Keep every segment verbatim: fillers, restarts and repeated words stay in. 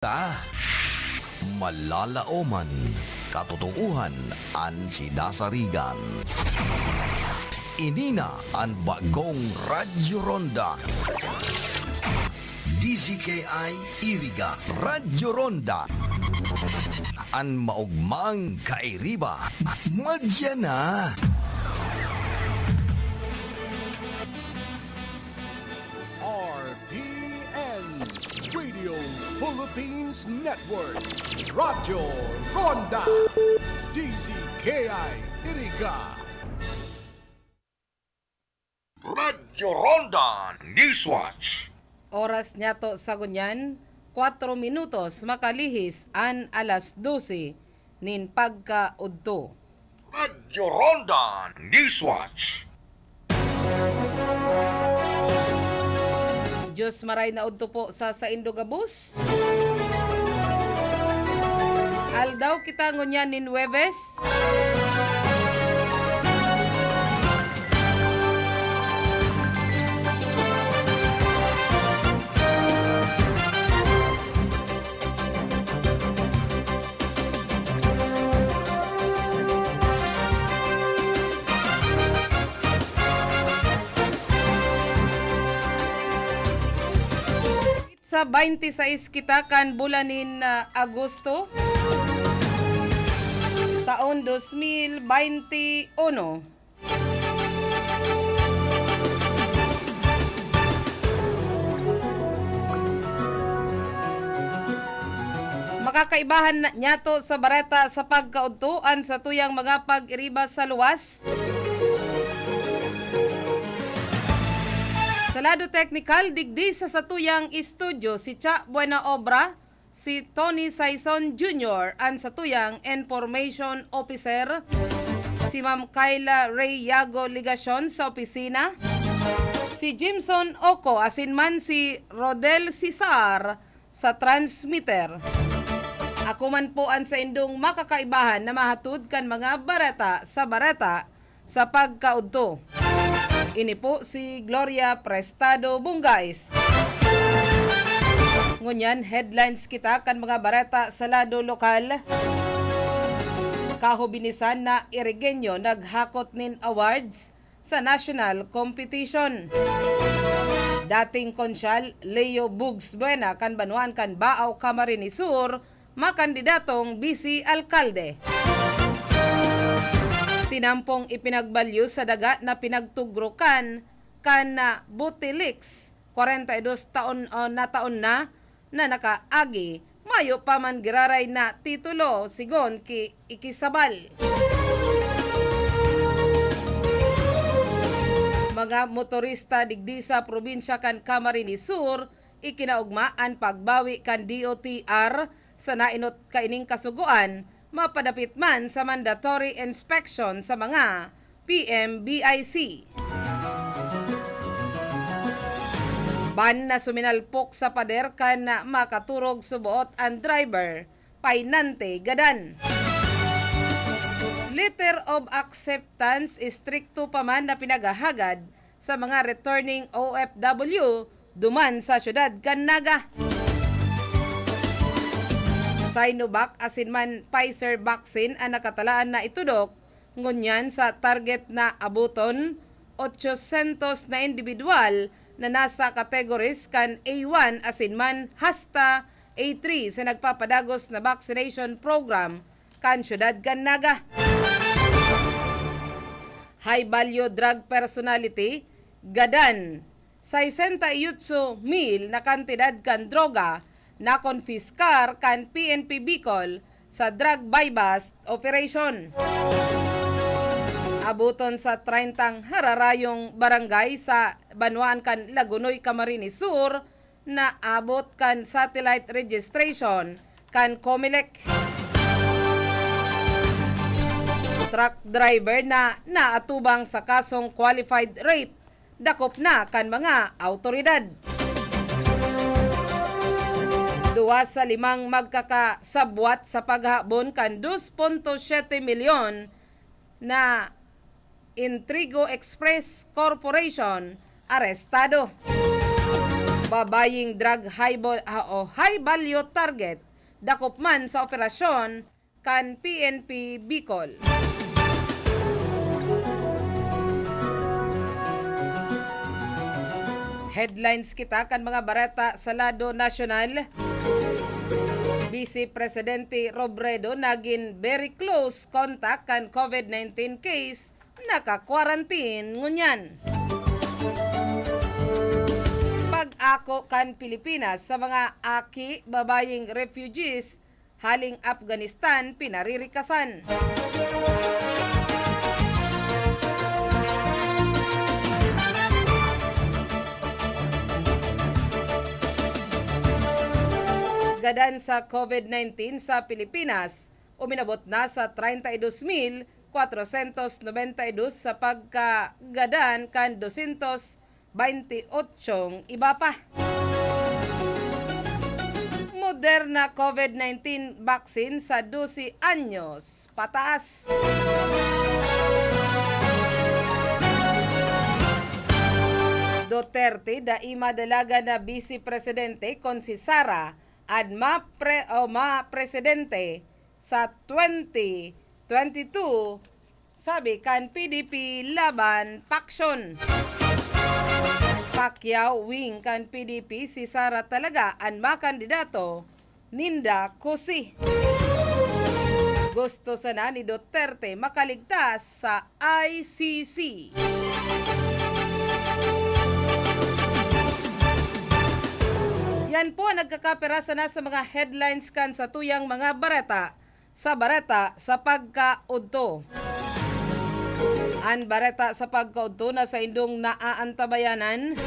Ta, malalaoman, katotoohan an sinasarigan. Ini na an bagong Radyo Ronda. D Z K I Iriga, Radyo Ronda. An maogmang kairiba, madya na. R P N, Radio Philippines Network, Radyo Ronda, D Z K I Iriga. Radyo Ronda Newswatch. Oras niyato sa ngunyan, kwatro minutos makalihis an alas dose nin pagkaudto. Radyo Ronda Newswatch. Diyos maray na udto po sa saindo gabos. Aldaw kita ngunyan nin Huwebes. Sa baynte sais kita kan bulan nin, ah, Agosto, taon dos mil baynte uno. Makakaibahan na, niyato sa bareta sa pagkaudto an satuyang mga pag-iriba sa luwas. Sa lado teknikal, digdi sa satuyang estudyo, si Cha Buena Obra, si Tony Saison Junior an satuyang Information Officer, si Ma'am Kyla Ray Yago Legacion sa opisina, si Jimson Oco asin man si Rodel Cesar sa transmitter. Ako man po an saindong makakaibahan na mahatod kan mga bareta sa bareta sa pagkaudto. Ini po si Gloria Prestado Bungais. Ngunyan, headlines kita kan mga bareta sa lado lokal. Kahubinisan na Irigeño naghakot nin awards sa national competition. Dating Konsyal Leo Bugs Buena kan banwaan kan Baao, Camarines Sur, makandidatong bise alkalde. Tinampong ipinagbalyo sa daga na pinagtugrokan kan, ah, Botelix, kwarenta y dos taon, ah, na taon na, na nakaagi, mayo pa man giraray na titulo, sigon ki Ikisabal. Mga motorista digdi sa probinsya kan Camarines Sur, ikinaogma an pagbawi kan D O T R sa nainot kaining kasugoan, mapadapit man sa mandatory inspection sa mga P M B I C. Ban na suminalpok sa pader kan makaturog suboot an driver, painante gadan. Letter of acceptance, istrikto pa man na pinaghahagad sa mga returning O F W duman sa siyudad kan Naga. Sinovac asin man Pfizer vaccine an nakatalaan na itudok, ngunyan sa target na aboton, ochosyentos na indibidwal na nasa categories kan A one asin man hasta A three sa nagpapadagos na vaccination program kan siyudad kan Naga. High value drug personality, gadan, sesenta y ocho mil na kantidad kan droga nakonpiskar kan P N P Bicol sa drug buy-bust operation. Aboton sa treyntang hararayong barangay sa banwaan kan Lagonoy, Camarines Sur, naabot kan satellite registration kan Comelec. Truck driver na naatubang sa kasong qualified rape, dakop na kan mga awtoridad. Duwa sa limang magkakasabwat sa paghabon kan dos punto siyete milyon na Intrigo Express Corporation arestado. Babayeng drug high, bol- ah, o high value target dakop man sa operasyon kan P N P Bicol. Headlines kita kan mga bareta sa lado nasyonal. Vice Presidente Robredo nagin very close contact kan COVID nineteen case, naka-quarantine ngunyan. Pag-ako kan Pilipinas sa mga aki babayeng refugees haling Afghanistan pinaririkasan. Gadan sa COVID nineteen sa Pilipinas, uminabot na sa treinta y dos mil cuatrocientos noventa y dos sa pagkagadan kan doscientos veinte y ocho iba pa. Moderna COVID nineteen vaccine sa dose anyos pataas. Duterte, dai madalagan na Vice Presidente kun si Sara an mapre-, o mapresidente sa twenty twenty-two, sabi kan P D P laban paksyon. Pacquiao wing kan P D P, si Sara talaga an makandidato ninda kusi. Gusto sana ni Duterte makaligtas sa I C C. Yan po ang nagkakapira sana sa mga headlines kan satuyang mga bareta. Sa bareta sa pagkaudto. An bareta sa pagkaudto na saindong naaantabayanan,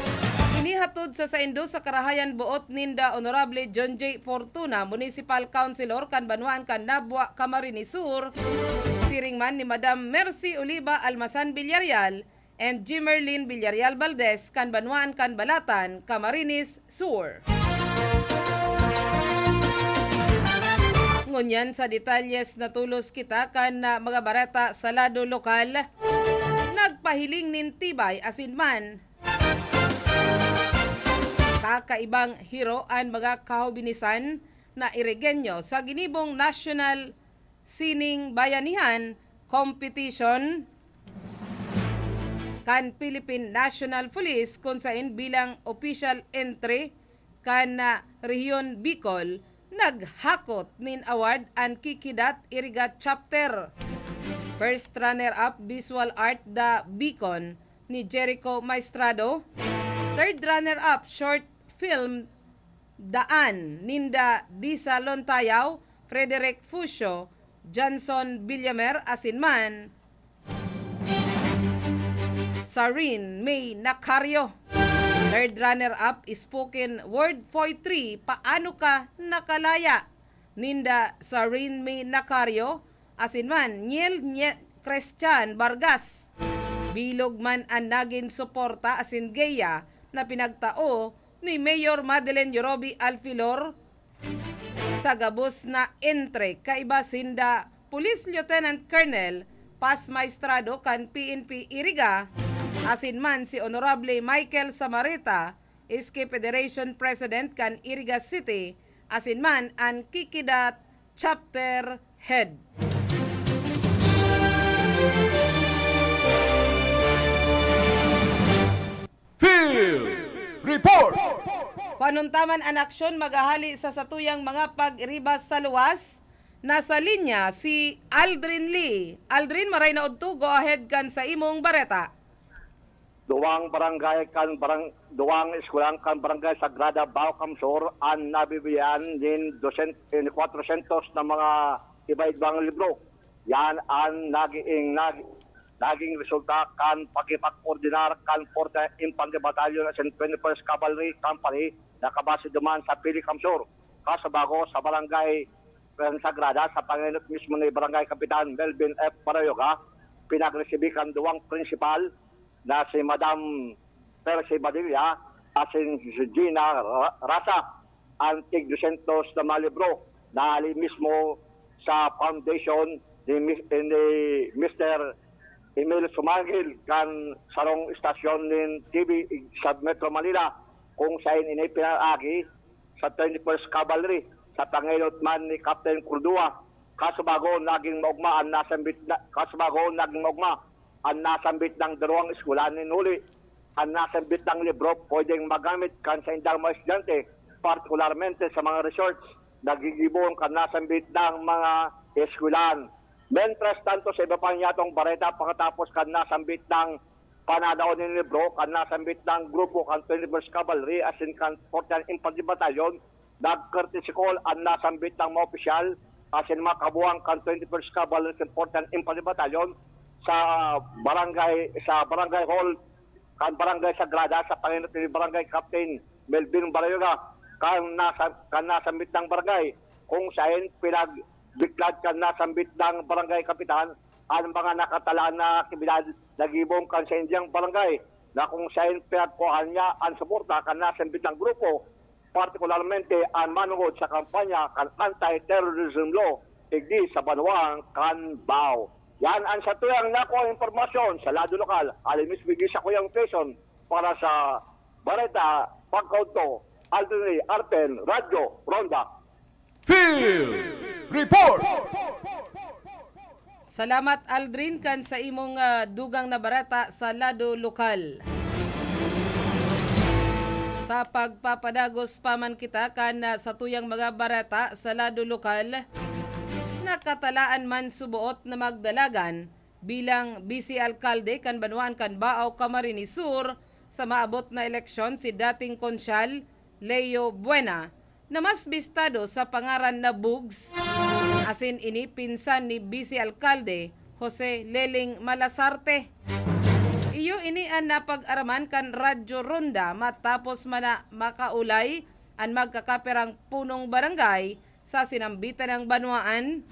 inihatod sa saindo sa karahayan boot ninda Honorable John J Fortuna, Municipal Councilor kan banwaan kan Nabua, Camarines Sur, siring man ni Madam Mercy Oliva Almasan Villarreal, and Jimerlin Villarreal Valdez kan banwaan kan Balatan, Camarines Sur. Ngunyan sa detalyes, natulos kita kan, ah, mga bareta sa lado lokal. Nagpahiling nin tibay asin man kakaibang hiro an mga kahobinisan na Irigenyo sa ginibong National Sining Bayanihan Competition kan Philippine National Police, kun sain bilang official entry kan, ah, Rehiyon Bicol, naghakot nin award an Kikidat Iriga Chapter. First runner-up, Visual Art The Beacon ni Jericho Maestrado. Third runner-up, Short Film Daan ninda Disa Lontayaw, Frederick Fucio, Johnson Villamer asin man Sarin May Nacario. Third runner-up, Spoken Word Poetry, Paano Ka Nakalaya ninda Sarin May Nacario asin man Niel Nye-, Christian Vargas. Bilog man an nagin suporta asin geya na pinagtao ni Mayor Madeleine Yorobi Alfilor sa gabos na entre, kaiba sinda Police Lieutenant Colonel Paz Maestrado kan P N P Iriga, asin man si Honorable Michael Samarita, S K Federation President kan Iriga City, asin man an Kikidat Chapter Head. Field Report! Kuanon ta man an aksyon maghahali sa satuyang mga pag-iribas sa luwas. Nasa linya si Aldrin Lee. Aldrin, maray na udto, go ahead kan sa imong bareta. Duwang barangay kan barang-, duwang eskwelahan kan Barangay Sagrada, Bao, Camsur, an nabibiyan nin dosyen-, nin kwatrosyentos na mga iba-ibang libro. Yan an naging, nag-, naging resulta kan pakipag-ordinar kan Fourth Infantry Battalion asin Twenty-first Cavalry Company na kabase duman sa Pili, Camsur. Kasabago sa Barangay Sagrada, sa pangenot mismo ni Barangay Kapitan Melvin F Barayoga, pinagresibi kan duwang prinsipal na si Madam Percy Badilla asin si Gina Ra-, Rasa, an tig dosyentos na mga libro na hali mismo sa foundation ni Mis-, ni Mister Emil Sumangil kan sarong estasyon nin T V sa Metro Manila. kung saen ini pinaagi sa twenty-first Cavalry sa pangenot man ni Captain Cordua. Kasubago naging maogma an nasambit na, kasubago naging maogma an nasambit nang darwang eskwelahan nin huli. An nasambit nang libro pwedeng magamit kan saindang mga estudyante, partikularmente sa mga research na gigibon kan nasambit nang mga eskwelahan. Mientras tanto, sa iba pang yatong bareta, pakatapos kan nasambit nang pananaw nin libro, kan nasambit nang grupo kan twenty-first Cavalry asin kan forty-ninth Infantry Battalion, nag-courtesy call an nasambit nang mga opisyal asin mga kabuang kan twenty-first Cavalry asin forty-ninth Infantry Battalion sa barangay, sa barangay hall kan Barangay Sagrada sa pangenot ni Barangay Captain Melvin Barayuga kan nasa, kan nasambit nang barangay, kung saen pinagbiklad kan nasambit nang barangay kapitan an mga nakatalaan na aktibidad na gibong kan saindang barangay, na kung saen pinagkuhaan niya an suporta kan nasambit nang grupo, partikularmente an manongod sa kampanya kan anti-terrorism law digdi sa banwaan kan Bao. Yan an satuyang nakuha impormasyon sa lado lokal. Alimis migis sa kuyang Quezon para sa Bareta Pagkaudto, Aldrin Arpen, Radyo Ronda. Field Report! Salamat, Aldrin, kan sa imong, ah, dugang na bareta sa lado lokal. Sa pagpapadagos pa man kita kan, ah, satuyang mga bareta sa lado lokal, nakatalaan man suboot na magdalagan bilang Vice Alkalde kan banwaan kan Bao, Camarines Sur, sa maabot na eleksyon si dating Konsyal Leo Buena, na mas bistado sa pangaran na Bugs, asin ini pinsan ni Vice Alkalde Jose Leling Malasarte. Iyo ini an napag-araman kan Radyo Ronda matapos man na makaulay an magkakapirang punong barangay sa sinambitan nang banwaan,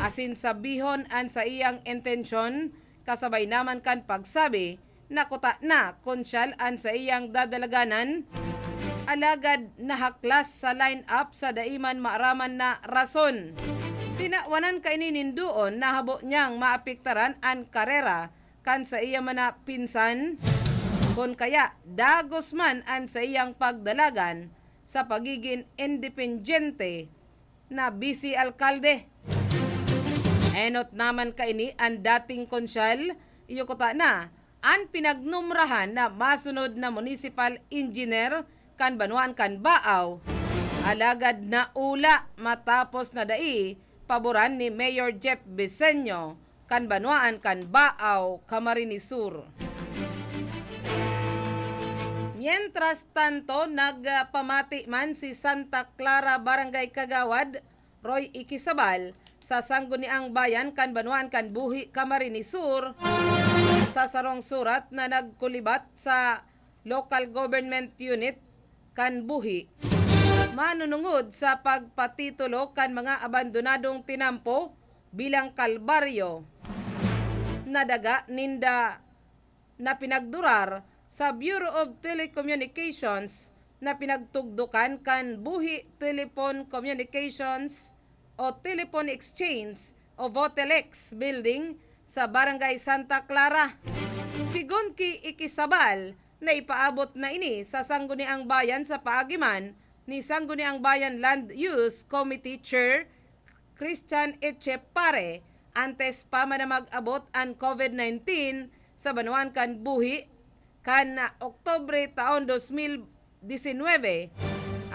asin sabihon an saiyang intensyon, kasabay naman kan pagsabi na kuta na konsyal an saiyang dadalaganan, alagad nahaklas sa line-up sa dai man maaraman na rason. Tinawanan kaini nin duon na habo niyang maapektaran an karera kan saiya man na pinsan, kun kaya dagos man an saiyang pagdalagan sa pagigin independyente na Vice Alkalde. Enot naman kaini an dating konsyal, iyo kuta na, an pinagnumrahan na masunod na municipal engineer kan banwaan kan Bao, alagad naula matapos na dai paboran ni Mayor Jeff Biseño kan banwaan kan Bao, Camarines Sur. Mientras tanto, nagpamati man si Santa Clara Barangay Kagawad Roy Ikisabal sa Sangguniang Bayan kan banwaan kan Buhi, Camarines Sur, sa sarong surat na nagkulibat sa Local Government Unit kan Buhi, manunungod sa pagpatitulo kan mga abandonadong tinampo bilang kalbaryo na daga ninda na pinagdurar sa Bureau of Telecommunications na pinagtugdokan kan Buhi Telephone Communications o Telephone Exchange o Votelex Building sa Barangay Santa Clara. Sigon ki Ikisabal, na ipaabot na ini sa Sangguniang Bayan sa paagi man ni Sangguniang Bayan Land Use Committee Chair Christian Echepare, antes pa man na mag-abot an COVID nineteen sa banwaan kan Buhi kan Oktubre taon dos mil disinwebe.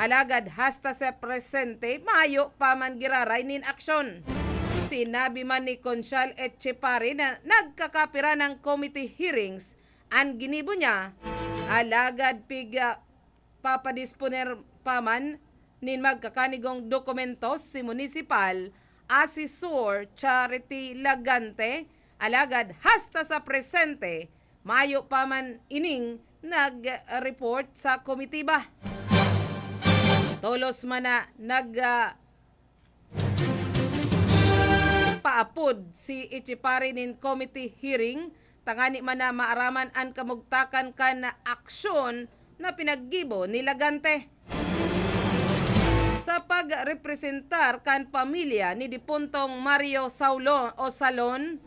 Alagad hasta sa presente, mayo pa man giraray nin aksyon. Sinabi man ni Konsyal Echepare na nagkakapira ng committee hearings an ginibo niya, alagad piga papadisponer pa man nin magkakanigong dokumentos si Municipal Assessor Charity Lagante, alagad hasta sa presente, mayo pa man ining nag-report sa komitiba. Tolos man na nag, ah, paapod si Echepare nin committee hearing, tangani man na maaraman an kamugtakan kan aksyon na pinaggibo ni Lagante. Sa pagrepresentar kan pamilya ni dipuntong Mario Saulo o Salon,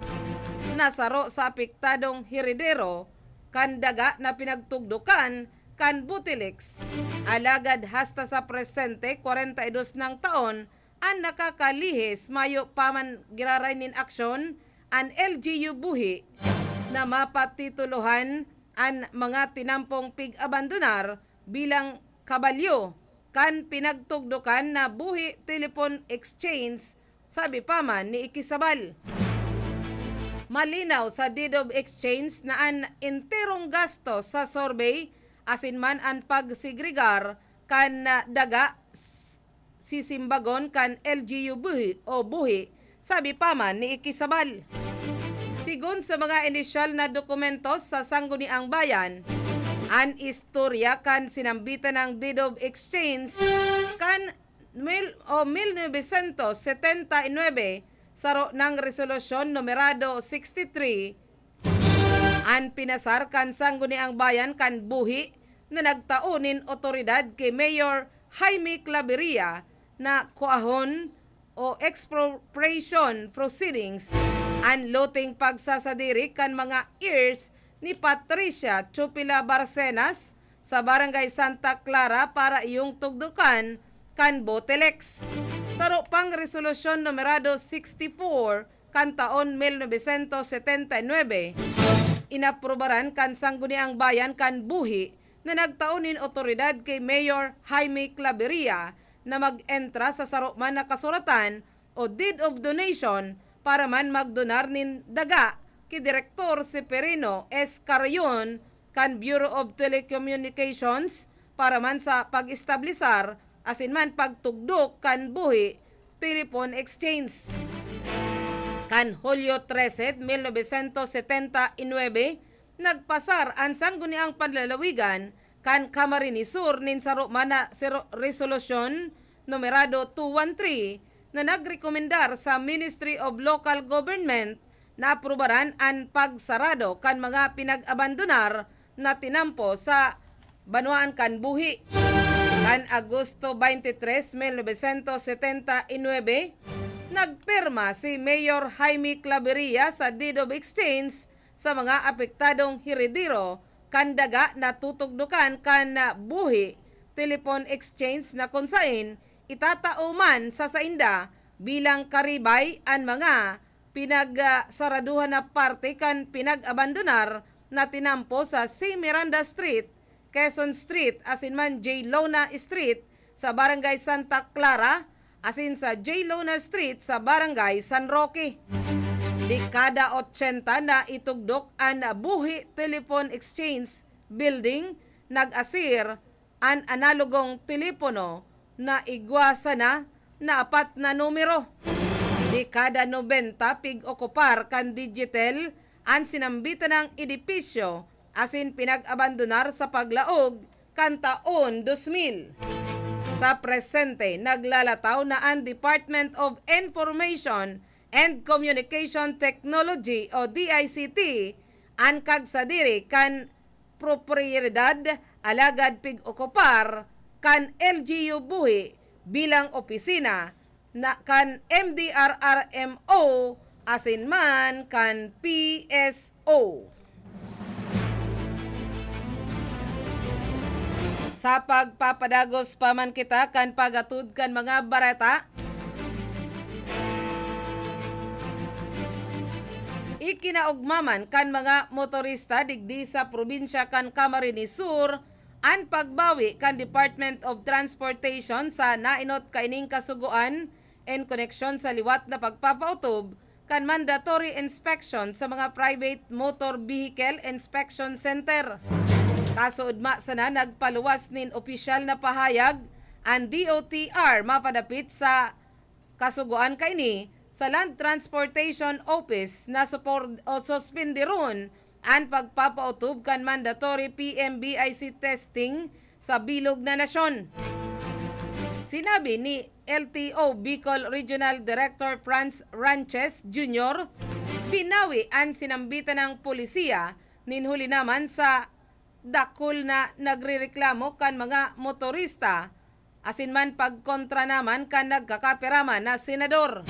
na saro sa apektadong heredero kan daga na pinagtugdokan, kan Butiliks. Alagad hasta sa presente, kwarenta y dos nang taon an nakakalihis, mayo pa man giraray nin aksyon an L G U Buhi na mapatitulohan an mga tinampong pig-abandonar bilang kabalyo kan pinagtugdokan na Buhi Telephone Exchange, sabi pa man ni Ikisabal. Malinaw sa deed of exchange na an enterong gasto sa survey asin man an pagsegregar kan, ah, daga s-, sisimbagon kan L G U Buhi o Buhi, sabi pa man ni Ikisabal. Sigon sa mga inisyal na dokumentos sa Sangguniang Bayan, an istorya kan sinambitan ng deed of exchange kan mil, o mil novecientos setenta y nuebe, saro ng Resolusyon Numerado sixty-three, an pinasar kan Sangguniang Bayan kan Buhi na nagtao nin otoridad ki Mayor Jaime Claveria na kuahon o expropriation proceedings an loteng pagsasadiri kan mga heirs ni Patricia Chupila Barcenas sa Barangay Santa Clara para iyong tugdokan kan Butiliks. Saro pang Resolusyon Numerado sixty-four kan taon mil novecientos setenta y nuebe, inaprubaran kan Sangguniang Bayan kan Buhi na nagtao nin otoridad ki Mayor Jaime Claveria na mag-entra sa saro man na kasuratan o deed of donation para man magdonar nin daga ki Direktor Seferino S. Carrion kan Bureau of Telecommunications para man sa pag-establisar asin man pagtugdok kan Buhi Telephone Exchange. Kan Hulyo trese, mil novecientos setenta y nuebe, nagpasar an Sangguniang Panlalawigan kan Camarines Sur nin saro man na sero-, resolusyon numerado two one three na nagrekomendar sa Ministry of Local Government na aprubaran an pagsarado kan mga pinag-abandonar na tinampo sa banwaan kan Buhi. Kan Agosto twenty-three, mil novecientos setenta y nuebe, nagpirma si Mayor Jaime Claveria sa Deed of Exchange sa mga apektadong heredero kan daga na tutugdokan kan Buhi Telephone Exchange, na kun saen itatao man sa sainda bilang karibay an mga pinagsaraduhan na parte kan pinag-abandonar na tinampo sa C. Miranda Street, Quezon Street, asin man J. Lona Street sa Barangay Santa Clara, asin sa J. Lona Street sa Barangay San Roque. Dekada ochenta na itugdok an Buhi Telephone Exchange Building, nag-asir an analogong telepono na igwa sana na apat na numero. Dekada nobenta, pig-okupar kan Digitel an sinambitan ng edipisyo asin pinag-abandonar sa paglaog kan taon dos mil. Sa presente, naglalataw na an Department of Information and Communication Technology o D I C T an kagsadiri kan propiedad, alagad pig-okupar kan L G U Buhi bilang opisina na kan M D R R M O asin man kan P S O. Sa pagpapadagos pa man kita kan pag-atod kan mga bareta, ikinaogma man kan mga motorista digdi sa probinsya kan Camarines Sur an pagbawi kan Department of Transportation sa naenot kaining kasugoan en koneksyon sa liwat na pagpapautob kan mandatory inspection sa mga private motor vehicle inspection center. Kasuodma sana, nagpaluwas nin opisyal na pahayag an D O T R mapadapit sa kasugoan kaini sa Land Transportation Office na supor-, o suspenderon an pagpapautob kan mandatory P M B I C testing sa bilog na nasyon. Sinabi ni L T O Bicol Regional Director Franz Ranches Junior, binawi an sinambitan ng polisiya nin huli naman sa dakul na nagrereklamo kan mga motorista asin man pagkontra naman kan nagkakapiraman na senador.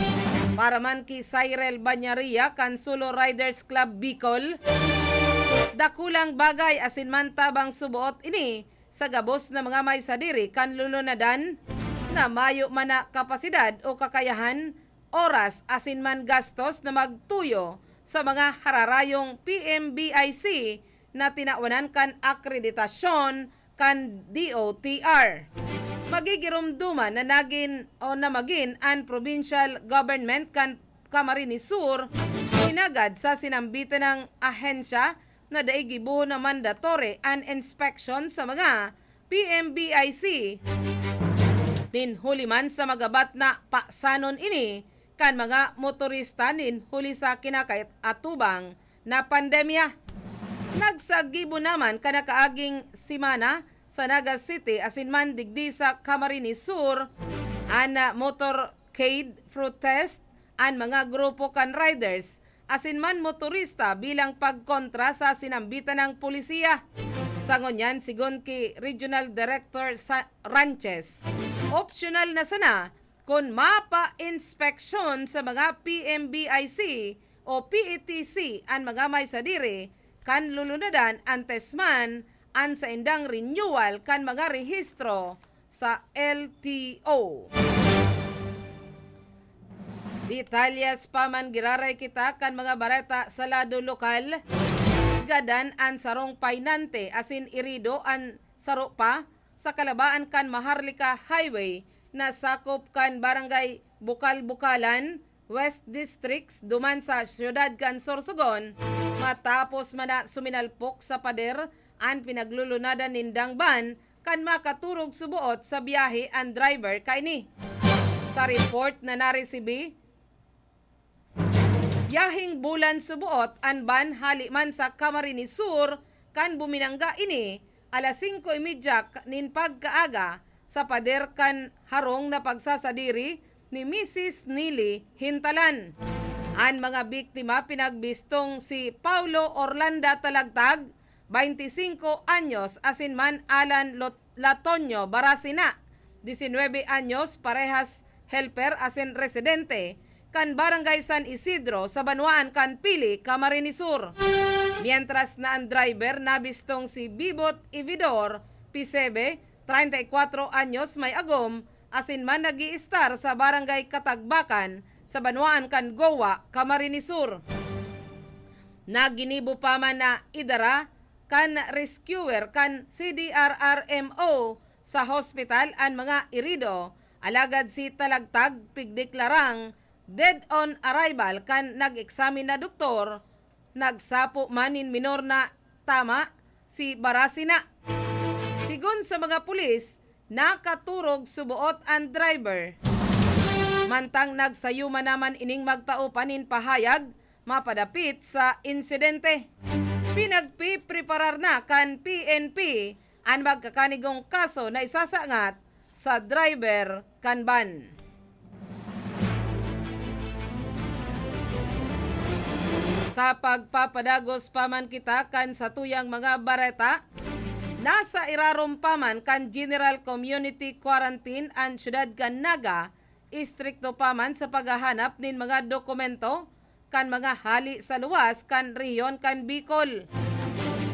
Para man ki Cyril Bañaria kan Solo Riders Club Bicol, dakulang bagay asin man tabang suboot ini sa gabos na mga may sadiri kan lulunadan na mayo man na kapasidad o kakayahan, oras asin man gastos na magtuyo sa mga hararayong P M B I C na tinawanan kan akreditasyon kan D O T R. Magigiromdoman na nagin o na magin an provincial government kan Camarines Sur hinagad sa sinambitan ng ahensya na dai gibohon na mandatory an inspection sa mga P M B I C. Nin huli man sa magabat na pasanon ini kan mga motorista nin huli sa kinakaatubang na pandemya. Nagsagibo naman kan nakaaging semana sa Naga City asin man digdi sa Camarines Sur an, ah, motorcade protest an mga grupo kan riders asin man motorista bilang pagkontra sa sinambitan ng polisiya. Sa ngunyan, sigon ki Regional Director sa Ranches, optional na sana kun mapa-inspeksyon sa mga P M B I C o P E T C an mga may sadiri kan lulunadan antes man an saindang renewal kan mga rehistro sa L T O. Detalyes pa man giraray kita kan mga bareta sa lado lokal. Gadan an sarong painante asin irido an saro pa sa kalabaan kan Maharlika Highway na sakop kan Barangay Bukal-Bukalan, West District, duman sa siyudad kan Sorsogon, matapos man na suminalpok sa pader an pinaglulunadan nindang van kan makaturog suboot sa biyahe an driver kaini. Sa report na naresibi, biyaheng bulan suboot an van hali man sa Camarines Sur kan buminangga ini alas singko y medya ka-, nin pagkaaga sa pader kan harong na pagsasadiri ni Misis Nili Hintalan. An mga biktima pinagbistong si Paulo Orlanda Talagtag, baynte singko anyos, asin man Alan Lot-, Latonio Barasina, disinwebe anyos, parehas helper asin residente kan Barangay San Isidro sa banwaan kan Pili, Camarines Sur. Mientras na an driver nabistong si Bibot Ividor Pisebe, treinta y cuatro anyos, may agom, asin man nag-iistar sa Barangay Katagbakan sa banwaan kan Goa, Camarines Sur. Naginibo pa man na idara kan rescuer kan C D R R M O sa hospital an mga irido, alagad si Talagtag pigdeklarang dead on arrival kan nag-eksamin na doktor. Nagsapo man nin minor na tama si Barasina. Sigon sa mga pulis, nakaturog suboot an driver. Mantang nagsayo man naman ining magtao pa nin pahayag mapadapit sa insidente. Pinagpipreparar na kan P N P an magkakanigong kaso na isasangat sa driver kan van. Sa pagpapadagos pa man kita kan satuyang mga bareta, nasa irarom pa man kan General Community Quarantine an siyudad kan Naga, istrikto pa man sa paghahanap nin mga dokumento kan mga hali sa luwas kan rehiyon kan Bicol.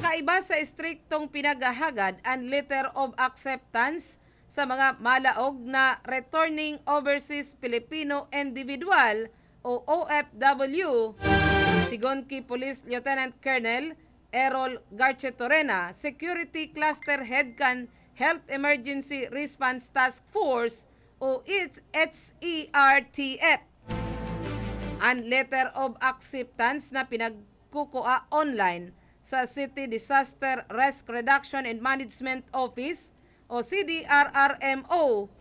Kaiba sa estriktong pinaghahagad an letter of acceptance sa mga malaog na returning overseas Filipino individual o O F W, sigon ki Police Lieutenant Colonel Errol Garchitorena, Security Cluster Head kan Health Emergency Response Task Force o H E R T F. An letter of acceptance na pinagkukua online sa City Disaster Risk Reduction and Management Office o C D R R M O.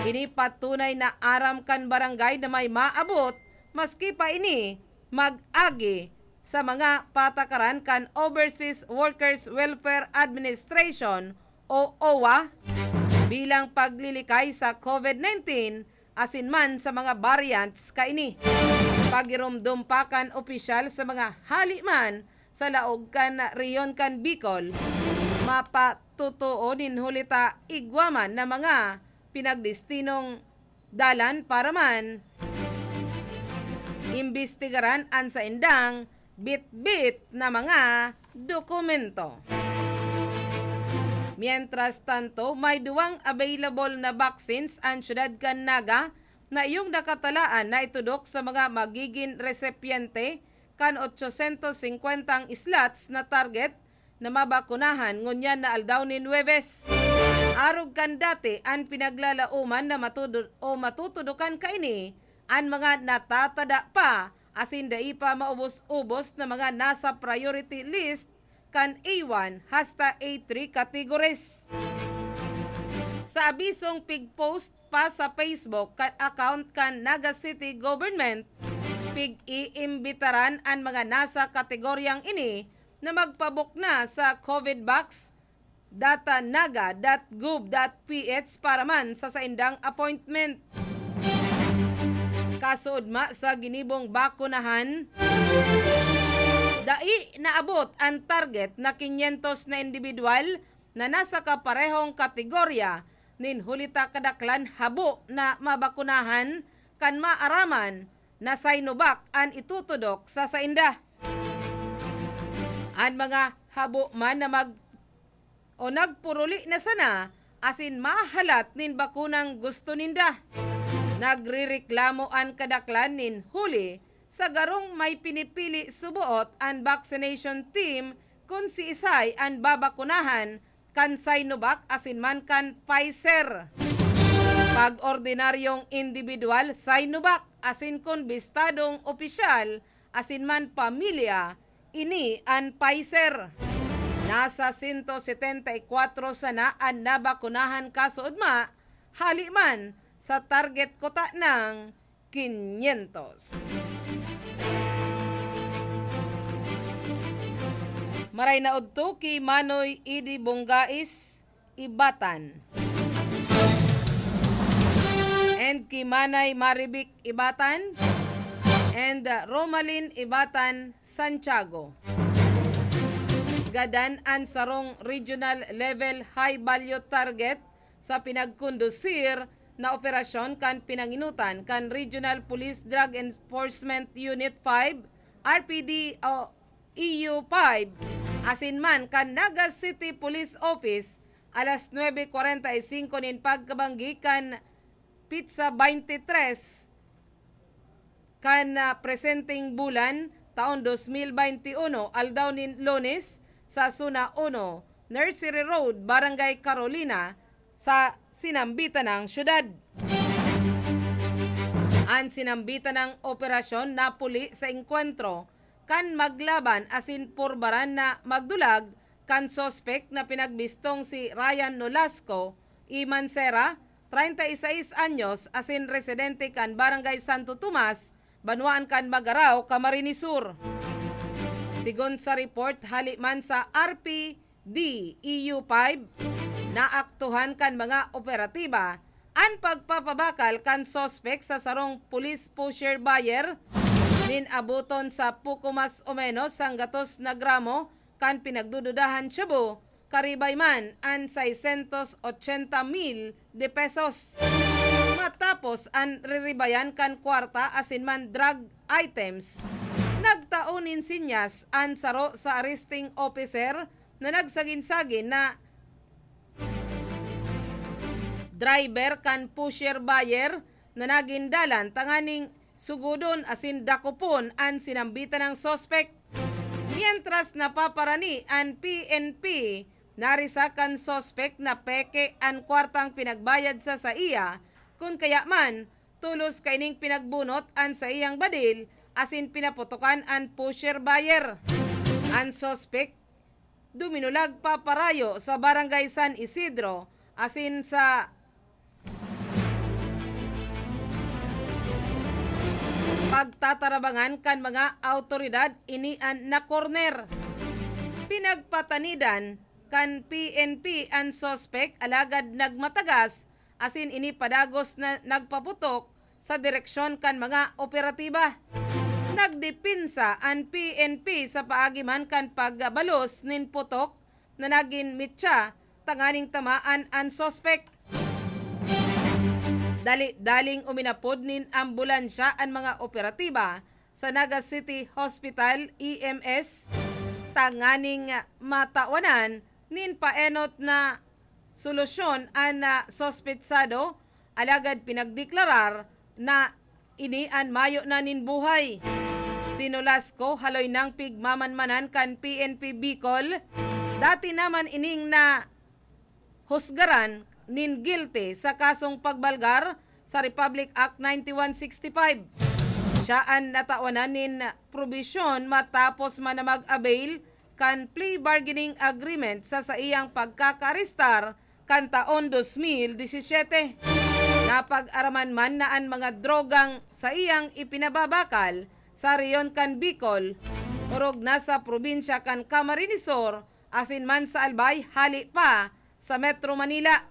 Ini patunay na aram kan barangay na may maabot, maski pa ini mag-agi sa mga patakaran kan Overseas Workers Welfare Administration o O W A bilang paglilikay sa COVID nineteen asin man sa mga variants kaini. Pagiromdom pa kan opisyal sa mga hali man sa laog kan rehiyon kan Bicol, mapatotoo nin huli ta igwa man na mga pinagdestinong dalan para man imbestigaran an saindang bitbit na mga dokumento. Mientras tanto, may duwang available na vaccines an siyudad kan Naga na iyong nakatalaan na itudok sa mga magigin resipyente kan otsosyentos singkwentang slots na target na mabakunahan ngunyan na aldaw nin Huwebes. Arog kan dati, an pinaglalaoman na matudo-, o matutudokan kaini an mga natatada pa asin dai pa maubos-ubos na mga nasa priority list kan A one hasta A three categories. Sa abisong pig-post pa sa Facebook kan account kan Naga City Government, pig-iimbitaran an mga nasa kategoryang ini na magpabukna sa covidvax dot naga dot gov dot P H para man sa saindang appointment. Kasuodma sa ginibong bakunahan, dai naabot an target na kinyentos na indibidwal na nasa kaparehong kategorya nin huli ta kadaklan habo na mabakunahan kan maaraman na Sinovac an itutudok sa sainda. An mga habo man na mag-, o nagpuruli na sana asin mahalat nin bakunang gusto ninda. Nagrereklamo an kadaklan nin huli sa garong may pinipili suboot an vaccination team kun siisay an babakunahan kan Sinovac asin man kan Pfizer. Pag ordinaryong indibidwal, Sinovac, asin kun bistadong opisyal asin man pamilya, ini an Pfizer. Nasa sento setenta y kwatro sana an nabakunahan kasuodma, hali man sa target kuta nang kinyentos. Maray na udto ki Manoy Idi Bongais, Ibatan. And ki Manay Marivic Ibatan and, uh, Romalyn Ibatan Santiago. Gadan an sarong regional level high value target sa pinagkondusir na operasyon kan pinanginutan kan Regional Police Drug Enforcement Unit five, R P D o E U five, asin man kan Naga City Police Office, alas nuebe kwarenta y singko nin pagkabanggi kan pitsa baynte tres kan, ah, presenteng bulan, taon dos mil baynte uno, aldaw nin Lunes, sa Zona uno, Nursery Road, Barangay Carolina, sa sinambitanang syudad. An sinambitanang operasyon napuli sa engkwentro kan maglaban asin purbaran na magdulag kan suspek na pinagbistong si Ryan Nolasco y Mancera, treinta y seis anyos, asin residente kan Barangay Santo Tomas, banwaan kan Magarao, Camarines Sur. Sigon sa report hali man sa R P D E U five, naaktuhan kan mga operatiba an pagpapabakal kan suspek sa sarong police pusher buyer nin aboton sa poko mas o menos sanggatos na gramo kan pinagdududahan shabu, karibay man an seiscientos ochenta mil de pesos. Matapos an riribayan kan kwarta asin man drug items, nagtao nin sinyas an saro sa arresting officer na nagsagin-sagin na driver kan pusher buyer na nagin dalan tanganing sugodon asin dakopon an sinambitanang suspek. Mientras napaparani an P N P, narisa kan suspek na peke an kwartang pinagbayad sa saiya, kun kaya man, tolos kaining pinagbunot an saiyang badil asin pinaputokan an pusher buyer. An suspek duminulag paparayo sa Barangay San Isidro asin sa pagtatarabangan kan mga awtoridad, ini an nakorner. Pinagpatanidan kan P N P an suspek alagad nagmatagas asin ini padagos na nagpaputok sa direksyon kan mga operatiba. Nagdepensa an P N P sa paagi man kan pagbalos nin putok na nagin mitsa tanganing tamaan an suspek. Dali-daling uminapod nin ambulansya an mga operatiba sa Naga City Hospital, E M S, tanganing matawanan nin paenot na solusyon an, ah, suspetsado, alagad pinagdeklarar na ini an mayo na nin buhay. Si Nolasco haloy nang pigmamanmanan kan P N P Bicol. Dati naman ining nahusgaran nin guilty sa kasong pagbalgar sa Republic Act ninety-one sixty-five. Siya an natawanan nin probisyon matapos man na mag-avail kan plea bargaining agreement sa saiyang pagkakaarestar kan taon dos mil disisiyete. Napag-araman man na an mga drogang saiyang ipinababakal sa rehiyon kan Bicol, orog na sa probinsya kan Camarines Sur, asin man sa Albay, hali pa sa Metro Manila.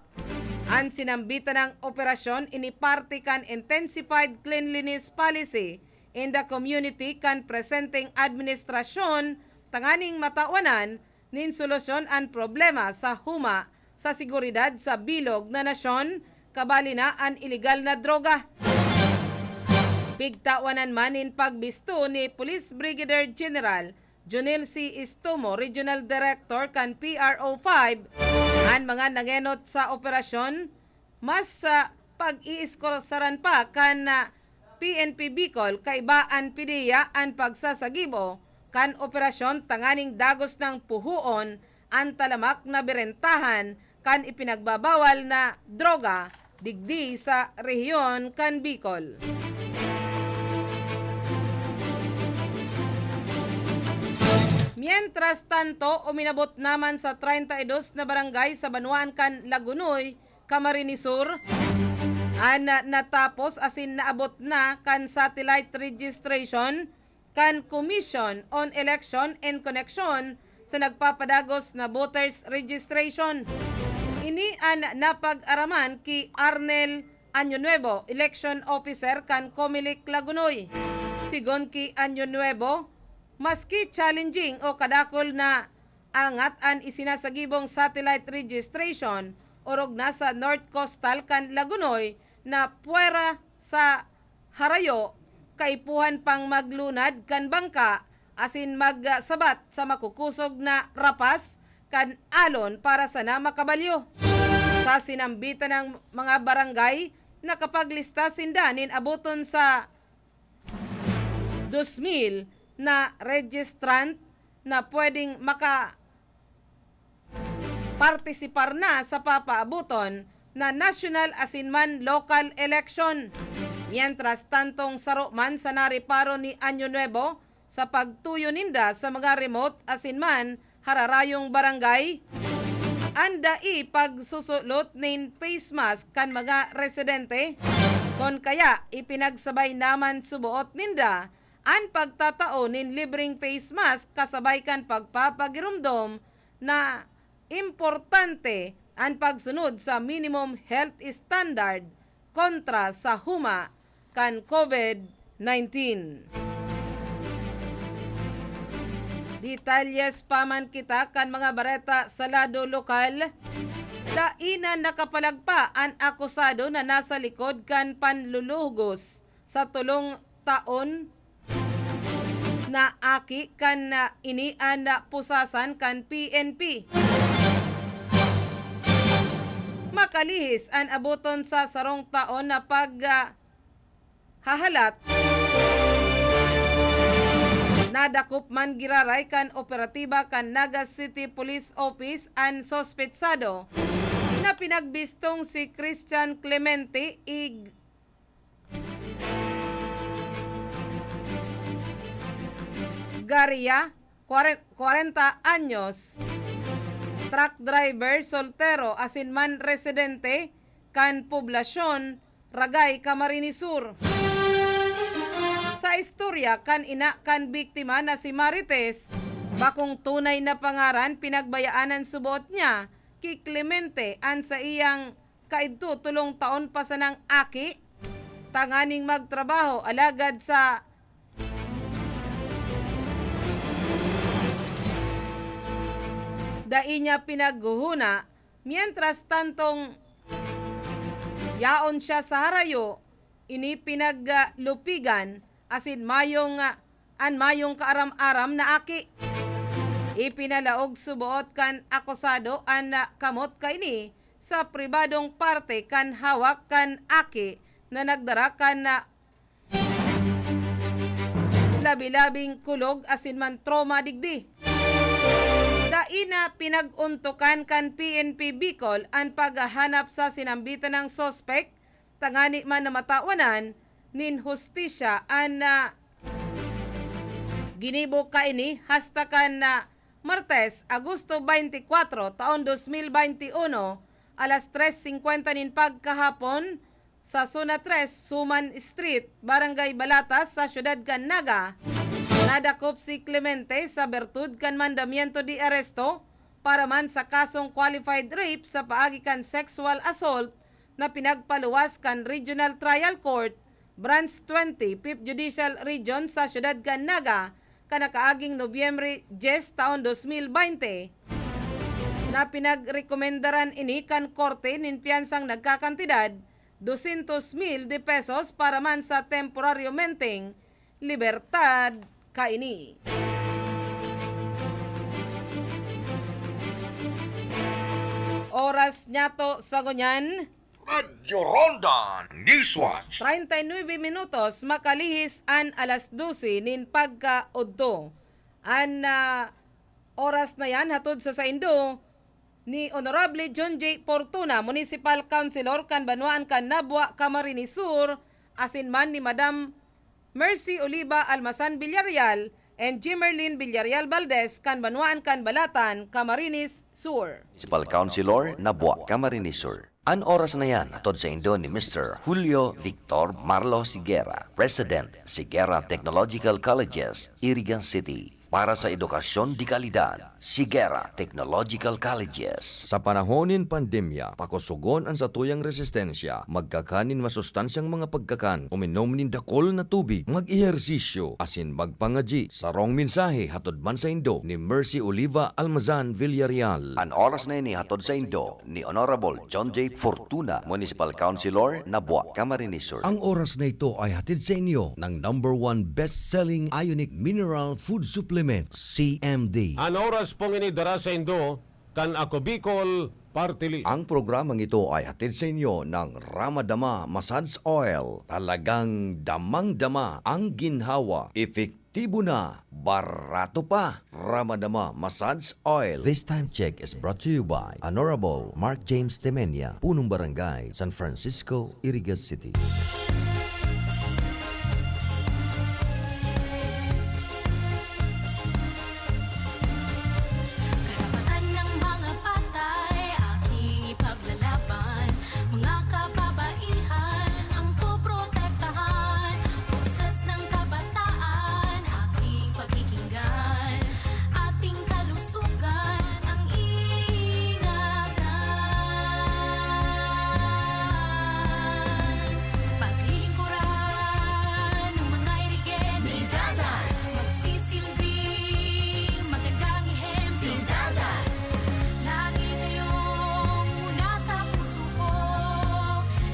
An sinambitan na operasyon ini parte kan Intensified Cleanliness Policy in the Community kan presenteng administrasyon, tanganing matawanan nin solusyon an problema sa huma sa seguridad sa bilog na nasyon, kabali na an ilegal na droga. Pigtawanan man nin pagbisto ni Police Brigadier General Jonel C. Estomo, Regional Director kan P R O five, an mga nangenot sa operasyon, mas, ah, pag-iiskorsaran pa kan, ah, P N P Bicol, kaiba an PDEA an pagsasagibo kan operasyon tanganing dagos nang puhoon an talamak na berentahan kan ipinagbabawal na droga digdi sa rehiyon kan Bicol. Mientras tanto, uminabot naman sa treinta y dos na barangay sa banwaan kan Lagonoy, Camarines Sur, an natapos asin naabot na kan satellite registration kan Commission on Election in koneksyon sa nagpapadagos na voters registration. Ini an napag-araman ki Arnel Año Nuevo, Election Officer kan Comelec Lagonoy. Sigon ki Año Nuevo, maski challenging o kadakul na angat an isinasagibong satellite registration, orog na sa North Coastal kan Lagonoy na puwera sa harayo, kaipuhan pang maglunad kan bangka asin magsabat sa makukosog na rapas kan alon para sana makabalyo. Sa sinambitan na mga barangay, nakapaglista sinda nin aboton sa dos mil na registrant na pwedeng maka- partisipar na sa papaaboton na nasyonal asin man lokal eleksyon. Mientras tantong saro man sa nareparo ni Año Nuevo sa pagtuyo ninda sa mga remote asin man hararayong barangay, an dai pagsusulot nin face mask kan mga residente. Kon kaya, ipinagsabay naman suboot ninda an pagtatao nin libreng face mask kasabay kan pagpapagiromdom na importante an pagsunod sa minimum health standard kontra sa huma kan COVID nineteen. Detalyes pa man kita kan mga bareta sa lado lokal. Dai na nakapalagpa an akusado na nasa likod kan panlulugos sa tolong taon na aki kan, ah, ini an, ah, pusasan kan P N P. Makalihis an aboton sa sarong taon na pag, ah, hahalat, nadakop man giraray kan operatiba kan Naga City Police Office an suspetsado na pinagbistong si Christian Clemente Ig- Garia, kwaren-, kwarenta anyos, truck driver, soltero, asin man residente kan poblasyon Ragay, Camarines Sur. Sa istorya kan ina kan biktima na si Marites, bakong tunay na pangaran, pinagbayaan an suboot niya ki Clemente, an saiyang kaidto tolong taon pa sanang aki, tanganing magtrabaho, alagad sa dai niya pinaghuhuna, mientras tantong yaon siya sa harayo, ini pinaglupigan asin mayong, ah, an mayong kaaram-aram na aki. Ipinalaog suboot kan akusado an, ah, kamot kaini sa pribadong parte kan hawak kan aki na nagdara kan, ah, labi-labing kulog asin man trauma digdi. Dai na pinag-ontokan kan P N P Bicol an paghahanap sa sinambitan nang suspek, tangani man na matawanan nin hustisya an, ah, ginibo kaini hasta kan, ah, Martes, Agosto twenty-four, taon dos mil twenty uno, alas tres singkwenta nin pagkahapon, sa Zona tres, Suman Street, Barangay Balata, sa siyudad kan Naga, nadakop si Clemente sa birtud kan mandamiento de aresto para man sa kasong qualified rape sa paagi kan sexual assault na pinagpaluwas kan Regional Trial Court, Branch twenty, Fifth Judicial Region sa siyudad kan Naga, kan nakaaging Nobyembre dyes taon dos mil baynte, na pinagrekomendaran ini kan korte nin piyansang nagkakantidad dosyentos mil de pesos para man sa temporaryomenteng libertad kaini. Oras niyato sa ngunyan, Radyo Ronda Newswatch. Treinta y nueve minutos makalihis an alas dose nin pagkaodto. An, ah, oras na yan hatod sa saindo ni Honorable John J Fortuna, Municipal Councilor kan banwaan kan Nabua, Camarines Sur, asin man ni Madam Mercy Oliva Almazan Villarreal and Jimerlin Villarreal Valdez kan banwaan kan Balatan, Camarines Sur. Municipal Councilor, Nabua, Camarines Sur. An oras na yan, hatod saindo ni Mister Julio Victor Marlo Sigera, President, Sigera Technological Colleges, Iriga City. Para sa edukasyon de kalidad, Sigera Technological Colleges. Sa panahon nin pandemya, pakosogon an satuyang resistensya, magkakan nin masustansyang mga pagkakan, uminom nin dakul na tubig, mag-ehersisyo, asin magpangadyi. Sarong mensahe hatod man saindo ni Mercy Oliva Almazan Villarreal. An oras na ini hatod saindo ni Honorable John J Fortuna, Municipal Councilor, Nabua, Camarines Sur. Ang oras na ito ay hatid sa inyo ng number one best-selling Ionic Mineral Food Supplement, C M D. An oras pong ini dara saindo kan Ako Bicol Party List. Ang programang ito ay hatid sa inyo ng Ramadama Massage Oil. Talagang damang-dama ang ginhawa, epektibo na, barato pa. Ramadama Massage Oil. This time check is brought to you by Honorable Mark James Temenia, Punong Barangay, San Francisco, Iriga City. Karapatan ng mga patay, aking ipaglalaban. Mga kababaihan, ang poprotektahan. Boses ng kabataan, aking pakikinggan. Ating kalusugan, ang ingatan. Paglilingkuran ng mga irigin ni Daday. Magsisilbing magandang ehemplo. Si Daday. Lagi kayong una sa puso ko.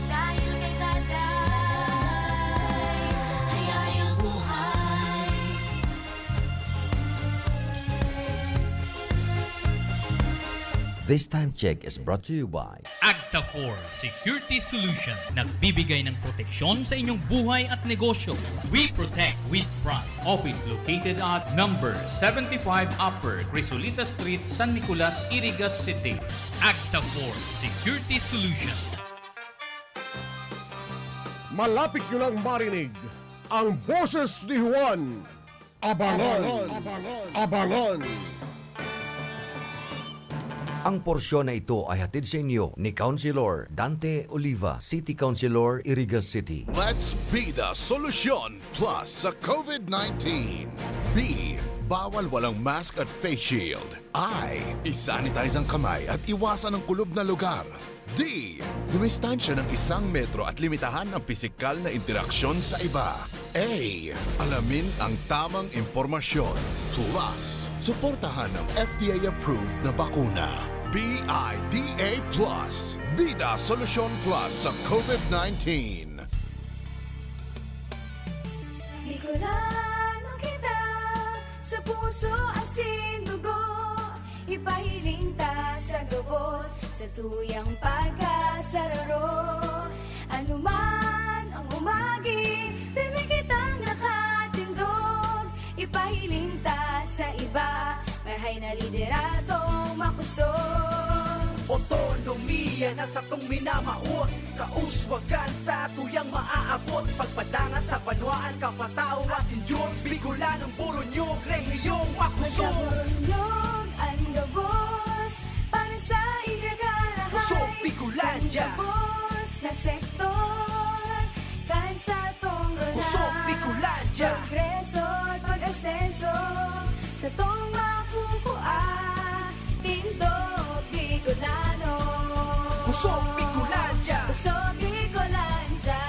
Dahil kay Daday, hayahayang buhay. This time check is brought to you by Agtafor Security Solution. Nagbibigay ng proteksyon sa inyong buhay at negosyo. We protect with pride. Office located at number seventy-five Upper Crisolita Street, San Nicolas, Iriga City. Agtafor Security Solution. Malapit nyo lang marinig ang boses ni Juan. Abangan! Abangan! Abangan! Ang porsyon na ito ay hatid sa inyo ni Councilor Dante Oliva, City Councilor, Iriga City. Let's Bida Solusyon Plus sa COVID nineteen. B, bawal walang mask at face shield. I, isanitize ang kamay at iwasan ang kulob na lugar. D, dumistansya ng isang metro at limitahan ang pisikal na interaksyon sa iba. A, alamin ang tamang impormasyon. Plus, suportahan ang F D A-approved na bakuna. B I D A plus, Bida Solusyon Plus sa COVID nineteen. Bicolano kita, sa puso, asin dugo. Ipahiling ta sa gabos, Sa tuyang pagkasararo, anuman ang umagi, pirmi kitang nakatindog. Ipahiling ta sa iba, marhay na lideradong makosog. Otonomiya na satong minamawot, kauswagan sa tuyang maaabot, pagpadangat sa banwaan, kapataw asin Diyos, Bicolanong Boronyog, rehiyong makosog. Magkaboronyog an gabos para sa igagarahay. Kusog Bicolandia. Gabos na sektor, kan satong Kusog Bicolandia. Progreso at pag-asenso, satong makukua, tindog Bicolano. Kusog Bicolandia. Kusog Bicolandia.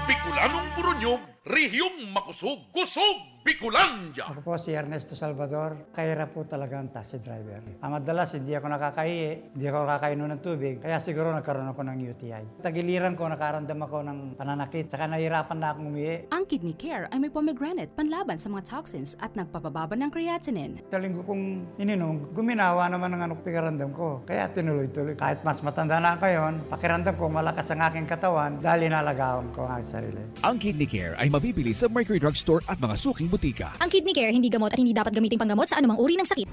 Bicolanong Boronyog, rehiyong makosog, Kusog Bicolandia. Ako po si Ernesto Salvador, kahirap po talaga ang taxi driver. Ah, madalas hindi ako nakakaihi, hindi ako nakakainom ng tubig, kaya siguro nagkaroon ako ng U T I. Tagiliran ko, nakaramdam ako ng pananakit, saka nahihirapan na akong umihi. Ang Kidney Care ay may pomegranate panlaban sa mga toxins at nagpapababa ng creatinine. Sa linggo kong ininom, guminawa naman ang ano, pakiramdam ko. Kaya tinuloy-tuloy. Kahit mas matanda na ako ngayon, pakiramdam ko malakas ang aking katawan dahil inalagaan ko ang aking sarili. Ang Kidney Care ay mabibili sa Mercury Drug Store at mga suking butika. Ang Kidney Care hindi gamot at hindi dapat gamiting panggamot sa anumang uri ng sakit.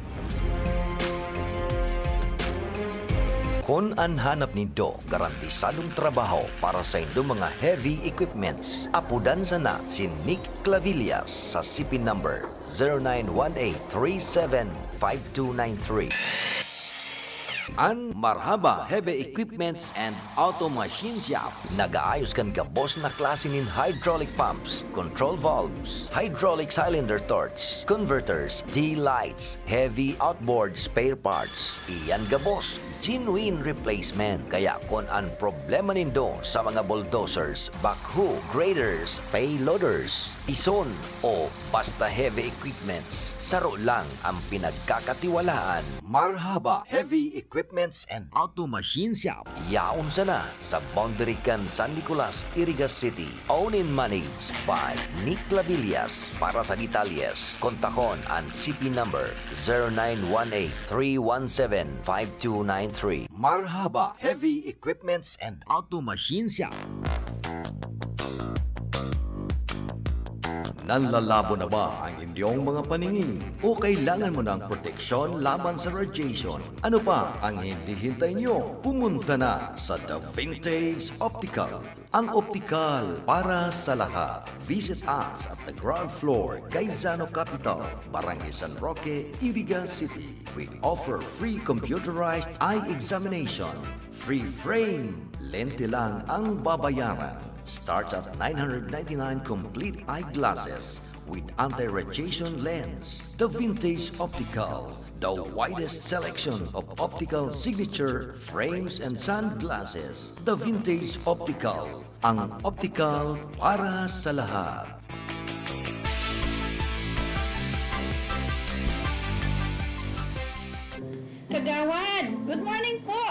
Kun an hanap nindo garantisadong trabaho para sa indong mga heavy equipments, apodan sana si Nick Clavillas sa C P number zero nine one eight three seven five two nine three. An Marhaba Heavy Equipments and Auto Machine Shop nag-aayos kan gabos na klase nin hydraulic pumps, control valves, hydraulic cylinder torch, converters, D-lights, heavy outboard spare parts. Iyan gabos, genuine replacement. Kaya kun an problema nindo sa mga bulldozers, backhoe, graders, payloaders, pison, o basta heavy equipments, saro lang ang pinagkakatiwalaan. Marhaba Heavy Equipments and Auto Machine Shop. Yaon sana sa boundary kan San Nicolas, Iriga City. Owned and managed by Nick Labillas. Para sa detalyes, kontakon an C P number zero nine one eight three one seven five two nine three. Marhaba Heavy Equipments and Auto Machine Shop. Nanlalabo na ba ang inyong mga paningin? O kailangan mo ng proteksyon laban sa radiation? Ano pa ang hinihintay nyo? Pumunta na sa The Vintage Optical, ang optikal para sa lahat. Visit us at the ground floor, Gaisano Capital, Barangay San Roque, Iriga City. We offer free computerized eye examination, free frame, lente lang ang babayaran. Starts at nine hundred ninety-nine complete eyeglasses with anti-radiation lens. The Vintage Optical, the widest selection of optical signature frames and sunglasses. The Vintage Optical, ang optical para sa lahat. Kagawad, good morning po.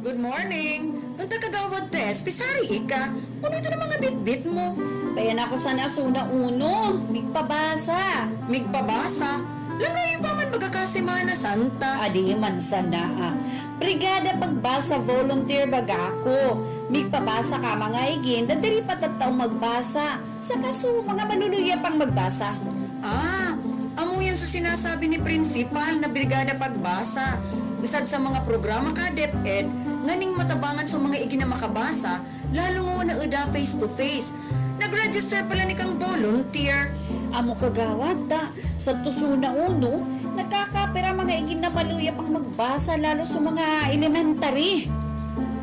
Good morning. Tanta Kagawad Tess, pisari ika. Ano ito ng mga bitbit mo? Bayan ako sana suna uno. Migpabasa. Migpabasa? Layo pa man baga ka Semana Santa. Adi man sana, ah. Brigada Pagbasa Volunteer baga ako. Migpabasa ka mga igin, da diri pa tattao magbasa. Sa kaso, mga maluluya pang magbasa. Ah, amo yan so sinasabi ni Prinsipal na Brigada Pagbasa. Usad sa mga programa ka DepEd, nganing matabangan sa mga igin na makabasa, lalo nga wala uda face to face. Nag-register pala ni kang volunteer. Amo kagawad ta, sa tusuna uno, nakakapira mga igin na maluya pang magbasa, lalo sa mga elementary.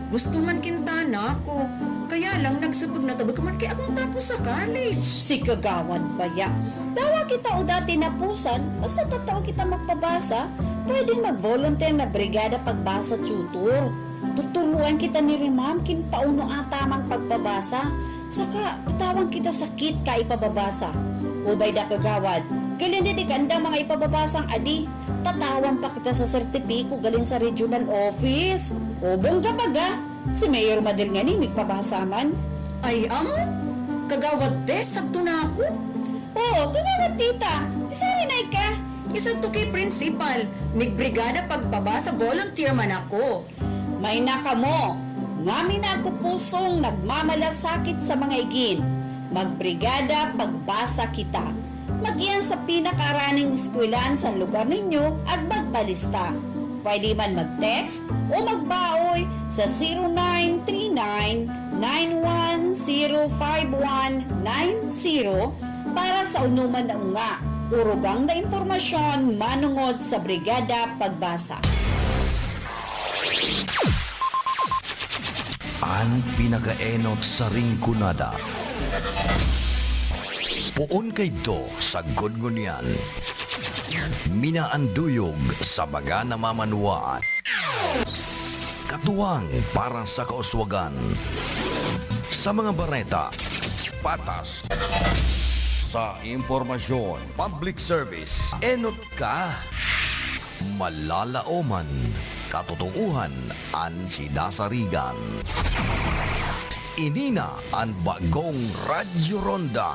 Gusto man kintana ako. Kaya lang, nagsabag na tabag ka man kay akong tapos sa college. Si kagawad pa ya. Dawa kita o dati napusan, basta tataw kita magpabasa, pwedeng mag-volunteer na Brigada Pagbasa Tutor. Tuturuan kita ni Rimam kin pauno ataman pagpabasa. Saka, tatawan kita sa kit ka ipababasa. O bay da kagawad, galing di ka anda mga ipababasang adi. Tatawan pa kita sa sertipiko galing sa regional office. O bongga baga, si Mayor Madel ngani migpabasa man. Ay, amo? Kagawad Tess, sagto na ako. Oo, kagawad Tita. Isari na ika. Isadto ki principal, magbrigada pagbabasa volunteer man ako. May na kamo, ngamin ako pusong nagmamalasakit sa mga igin. Magbrigada pagbasa kita. Mag-iyan sa pinakaaraning eskwelahan sa lugar ninyo at magpalista. Pwede man mag-text o magbaoy sa zero nine three nine nine one zero five one nine zero para sa unuman na unga, urugang na impormasyon manongod sa Brigada Pagbasa. An pinakaenot sa Rinconada. Poon kaidto sagkod ngunyan. Minaanduyog sa mga namamanwaan. Katuwang para sa kauswagan. Sa mga bareta, patas. Sa impormasyon, public service, enot ka. Malalaoman, katotoohan an sinasarigan. Ini na an bagong Radyo Ronda.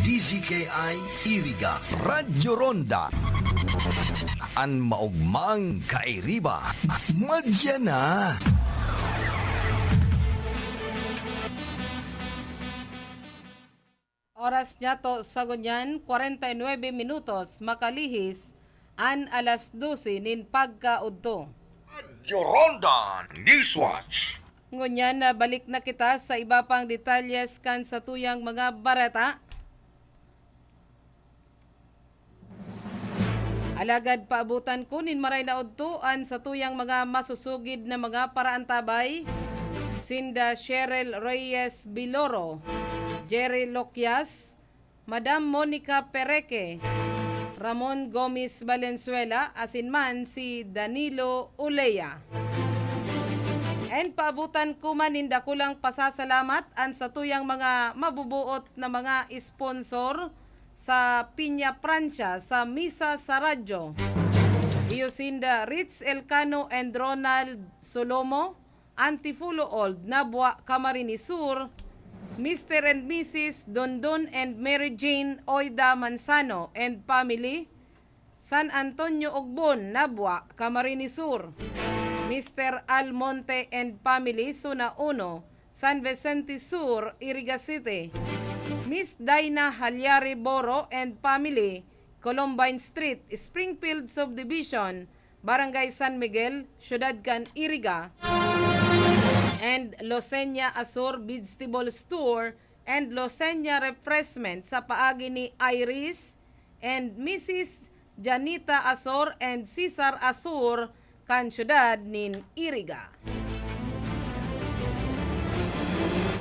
D Z K I Iriga, Radyo Ronda. An maogmang kairiba, madya na. Oras niyato sa ngunyan, kwarenta y nuebe minutos, makalihis an alas dose nin pagkaudto. Radyo Ronda Newswatch. Ngunyan, ah, balik na kita sa iba pang detalyes kan satuyang mga bareta. Alagad paabotan ko nin maray na udto an satuyang mga masusugid na mga paraantabay, sinda Cheryl Reyes Biloro, Jerry Loquias, Madam Monica Pereque, Ramon Gomez Valenzuela, asin man si Danilo Ulea. And paabotan ko man nin dakulang pasasalamat an satuyang mga mabubuot na mga sponsor sa Piña Francia sa Misa sa Radyo. Iyo sinda Ritz Elcano and Ronald Solomo, Antifulo Old, Nabua, Camarines Sur, Mister and Missus Dondon and Mary Jane Oida Manzano and family, San Antonio Ogbon, Nabua, Camarines Sur, Mister Almonte and family, Zona Uno, San Vicente Sur, Iriga City, Miss Dinah Halyari Boro and family, Columbine Street, Springfield Subdivision, Barangay San Miguel, Syudad kan Iriga, and Losenya Azor Vegetable Store and Losenya Refreshment sa paagi ni Iris and Missus Janita Azor and Cesar Azor kan syudad nin Iriga.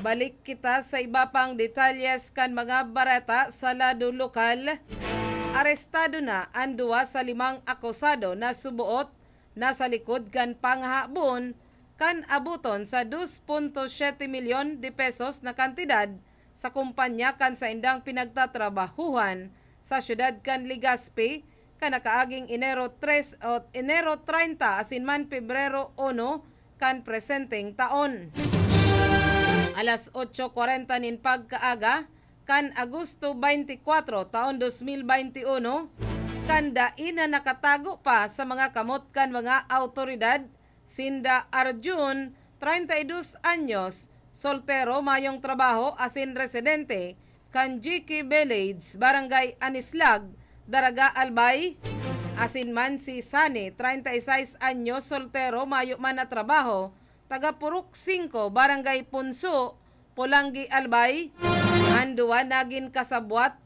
Balik kita sa iba pang detalyes kan mga bareta sa lado lokal. Arestado na an duwa sa limang akusado na suboot na sa likod kan panghahabon kan aboton sa dos punto siyete milyon de pesos na kantidad sa kumpanya kan saindang pinagtatrabahuhan sa siyudad kan Legazpi, kan nakaaging Enero tres o Enero treinta asin man Pebrero uno kan presenteng taon. Alas otso kwarenta nin pagkaaga kan Agosto baynte kwatro, taon dos mil baynte uno, kan dai na nakatago pa sa mga kamot kan mga awtoridad, sinda Arjun, treinta y dos anyos, soltero, mayong trabaho asin residente kan G K Village, Barangay Anislag, Daraga, Albay, asin man si Sani, treinta y seis anyos, soltero, mayo man na trabaho, taga Purok singko, Barangay Punso, Polangui, Albay. An duwa nagin kasabwat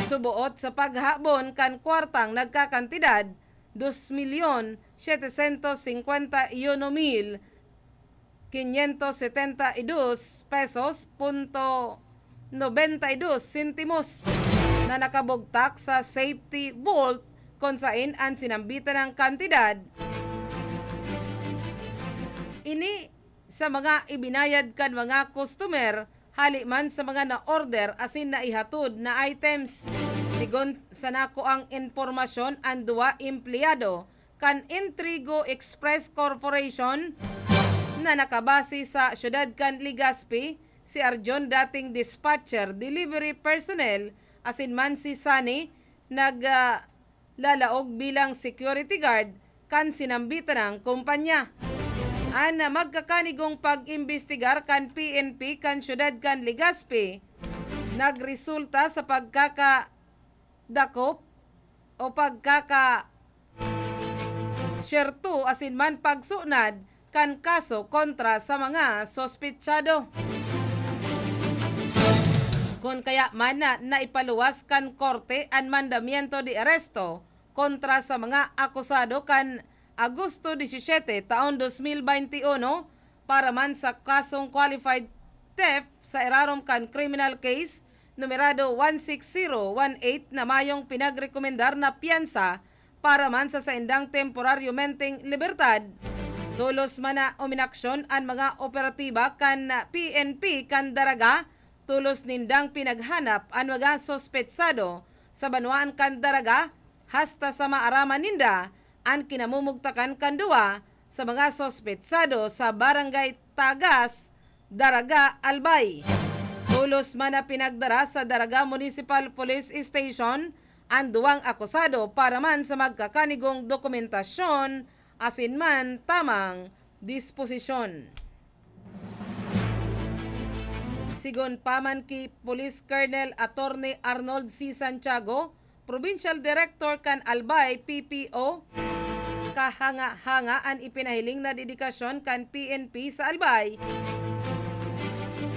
suboot sa paghabon kan kwartang nagkakantidad dos milyon setecientos cincuenta y uno mil quinientos setenta y dos pesos punto noventa y dos sentimos na nakabugtak sa safety vault, kun sain an sinambitan ng kantidad ini sa mga ibinayad kan mga customer hali man sa mga na-order asin naihatod na items. Sigon sa nakuang impormasyon, an duwa empleyado kan Intrigo Express Corporation na nakabase sa siyudad kan Legazpi, si Arjon, dating dispatcher, delivery personnel, asin man si Sunny nag, ah, lalaog bilang security guard kan sinambitan nang kumpanya. An magkakanigong pag-imbestigar kan P N P kan siyudad kan Legazpi nagresulta sa pagkakadakop o pagkaka siyerto asin man pagsunad kan kaso kontra sa mga sospetsado. Kun kaya man na naipaluwas kan korte an mandamiento de aresto kontra sa mga akusado kan Agosto disisete taon dos mil baynte uno para man sa kasong qualified theft sa irarom kan criminal case numerado one six zero one eight na mayong pinagrekomendar na piyansa para man sa saindang temporaryo menteng libertad. Tolos man na uminaksyon an mga operatiba kan P N P kan Daraga, tolos nindang pinaghanap an mga sospetsado sa banwaan kan Daraga, hasta sa maaraman ninda an kinamumugtakan kan duwa sa mga sospetsado sa Barangay Tagas, Daraga, Albay. Tolos man na pinagdara sa Daraga Municipal Police Station an duwang akusado para man sa magkakanigong dokumentasyon asin man tamang disposisyon. Sigon pa man ki Police Colonel Attorney Arnold C. Santiago, Provincial Director kan Albay P P O, kahanga-hanga an ipinahiling na dedikasyon kan P N P sa Albay.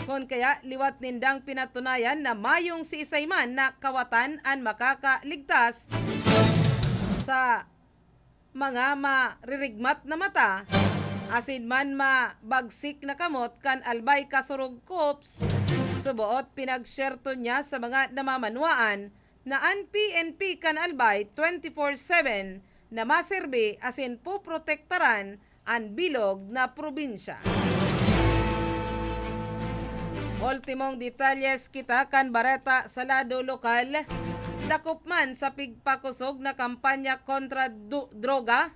Kun kaya, liwat nindang pinatunayan na mayong siisay man na kawatan an makakaligtas sa mga maririgmat na mata, asin man mabagsik na kamot kan Albay Kasurog Corps, suboot pinagsyerto niya sa mga namamanwaan na an P N P kan Albay twenty-four seven na maserbi asin poprotektaran an bilog na probinsya. Ultimong detalyes kita kan bareta sa lado lokal. Dakop man sa pigpakosog na kampanya kontra du-, droga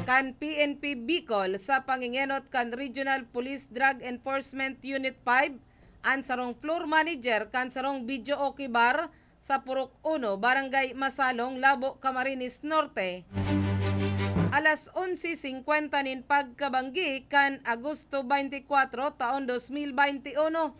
kan P N P Bicol sa pangingenot kan Regional Police Drug Enforcement Unit five, an sarong floor manager kan sarong videoke bar sa Purok Uno, Barangay Masalong, Labo, Camarines Norte. Alas onse singkwenta nin pagkabanggi kan Agosto baynte kwatro, taon dos mil baynte uno,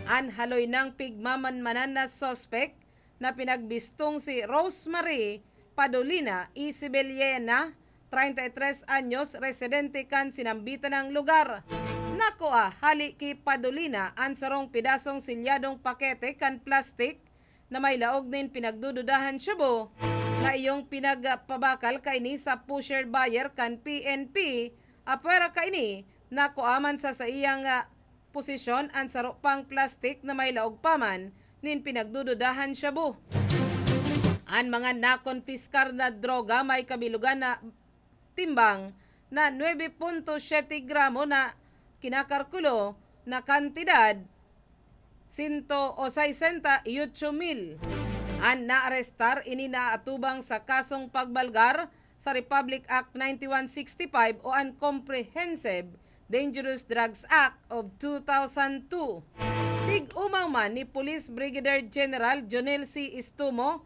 an haloy nang pigmamanmanan na suspek na pinagbistong si Rosemary Padolina Isabeliana, treinta y tres anyos, residente kan sinambitan nang lugar. Nakua hali ki Padolina an sarong pidasong selyadong pakete kan plastik na may laog nin pinagdududahan shabu na iyong pinagpabakal kaini sa pusher buyer kan P N P. Apwera kaini, nakua man sa saiyang, ah, posisyon an saro pang plastik na may laog pa man nin pinagdududahan shabu. An mga nakonpiskar na droga may kabilugan na timbang na nuebe punto siyete gramo na kinakalkulo na kantidad, sento o sesenta y ocho mil. An naarestar ini naatubang sa kasong pagbalgar sa Republic Act ninety-one sixty-five o an Comprehensive Dangerous Drugs Act of two thousand two. Pig-omaw man ni Police Brigadier General Jonel C. Estumo,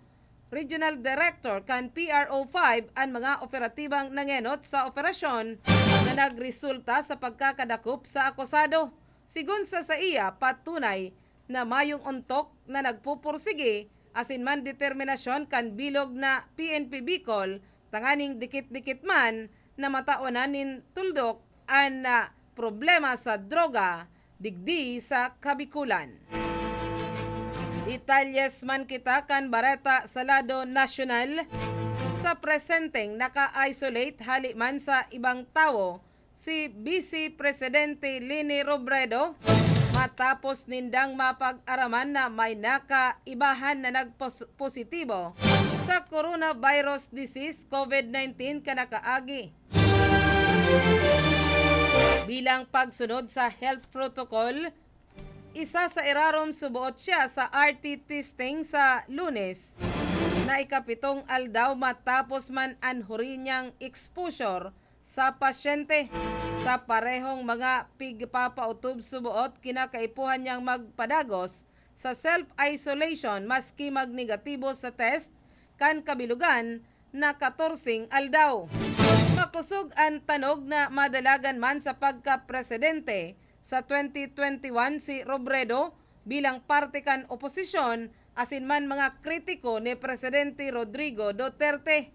Regional Director kan P R O five, an mga operatibang nangenot sa operasyon na nagresulta sa pagkakadakop sa akusado. Sigon sa saiya, patunay na mayong ontok na nagpupursigi asin man determinasyon kan bilog na P N P Bicol tanganing dikit-dikit man na matawanan nin tuldok an, ah, problema sa droga digdi sa Kabikulan. Detalyes man kita kan bareta sa lado nasyonal. Sa presenteng naka-isolate hali man sa ibang tawo si Vice Presidente Leni Robredo, matapos nindang mapag-araman na may nakaibahan na nagpos-, positibo sa coronavirus disease, COVID nineteen, kan nakaagi. Bilang pagsunod sa health protocol, isa sa irarom suboot siya sa R T testing sa Lunes, na ikapitong aldaw matapos man an huri niyang exposure sa pasyente. Sa parehong mga pigpapautob suboot, kinakaipuhan niyang magpadagos sa self-isolation maski magnegatibo sa test kan kabilogan na katorseng aldaw. Makosog an tanog na madalagan man sa pagkapresidente sa twenty twenty-one si Robredo bilang parte kan oposisyon asin man mga kritiko ni Presidente Rodrigo Duterte.